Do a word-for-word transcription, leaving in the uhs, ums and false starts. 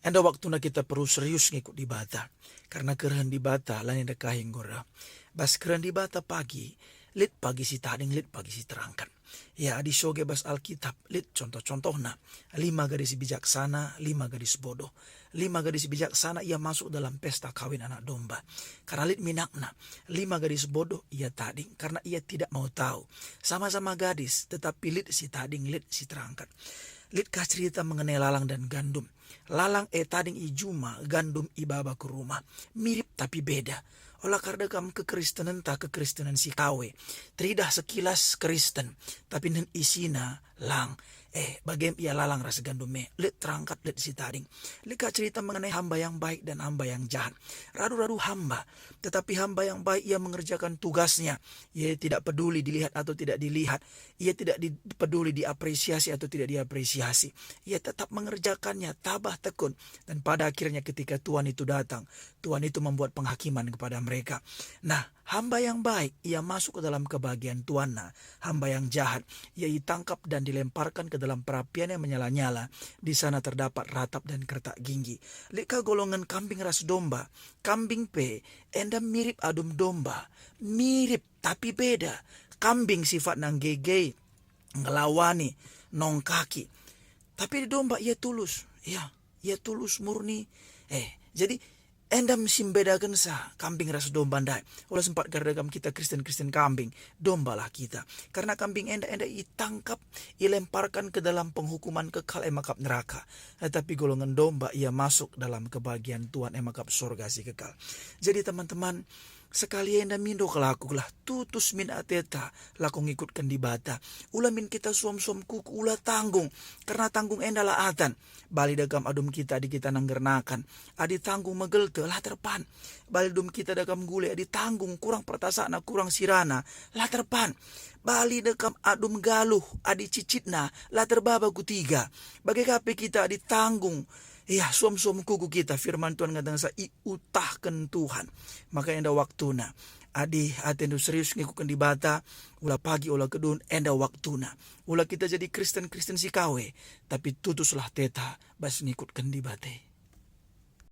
Enda waktuna kita perlu serius ngikut Dibata, karna kerehen Dibata la nina kai enggo reh. Bas kerehen Dibata pagi, lit pagi si tading, lit pagi si terangkat. Ya, adi soge bas Alkitab, lit contoh-contohna, lima gadis bijaksana, lima gadis bodoh. Lima gadis bijaksana ia masuk dalam pesta kawin Anak Domba. Karna lit minakna, lima gadis bodoh ia tading, karna ia tidak mau tahu. Sama-sama gadis, tetapi lit si tading, lit si terangkat. Lit kah cerita mengenai lalang dan gandum? Lalang e tading i juma, gandum i baba ku rumah. Mirip tapi beda. Ola kardekam kekristenenta, kekristenen si kawe. Teridah sekilas Kristen, tapi nen isina lang. Eh, bagem ia lalang ras gandum e, lit terangkat, lit si tading. Lit kah cerita mengenai hamba yang baik dan hamba yang jahat. Radu-radu hamba, tetapi hamba yang baik ia mengerjakan tugasnya. Ia tidak peduli dilihat atau tidak dilihat. Ia tidak di-, peduli diapresiasi atau tidak diapresiasi. Ia tetap mengerjakannya, tabah tekun. Dan pada akhirnya ketika Tuhan itu datang, Tuhan itu membuat penghakiman kepada mereka. Nah, hamba yang baik, ia masuk ke dalam kebahagiaan tuanna. Hamba yang jahat, ia itangkap dan dilemparkan ke dalam perapian yang menyala-nyala. Di sana terdapat ratap dan kertak ginggi. Lit kah golongan kambing ras domba. Kambing pe enda mirip adum domba. Mirip, tapi beda. Kambing sifatna nggege, ngelawani, nongkaki. Tapi domba ia tulus. Ya, ia tulus murni. Eh, jadi enda me si mbedakensa kambing ras domba ndai. Ola sempat kardekam kita Kristen-Kristen kambing, dombalah kita. Karena kambing enda, enda itangkap, ilemparkan ke dalam penghukuman kekal, e me kap neraka. Tetapi golongan domba ia masuk dalam kebahagiaan Tuhan, e me kap sorga si kekal. Jadi teman-teman, sekali enda mindo kelakulah, tutus min ateta, lako ngikutken Dibata. Ula min kita suam-suam kuku, ula tanggung, kerna tanggung enda la atan. Bali dekam adum kita adi kita nanggernakan. Adi tanggung megelte, la terpan. Bali adum kita dekam gule, adi tanggung kurang pertasakna, kurang sirana, la terpan. Bali dekam adum galuh, adi cicitna, la terbaba ku tiga. Bage ka pe kita adi tanggung, ya, suam-suam kuku kita, firman Tuhan ngatakensa iutahken Tuhan. Maka enda waktuna. Adi atendu serius ngikutken Dibata, ula pagi, ula kedun, enda waktuna. Ula kita jadi Kristen-Kristen si kawe, tapi tutuslah teta bas ngikutken Dibata.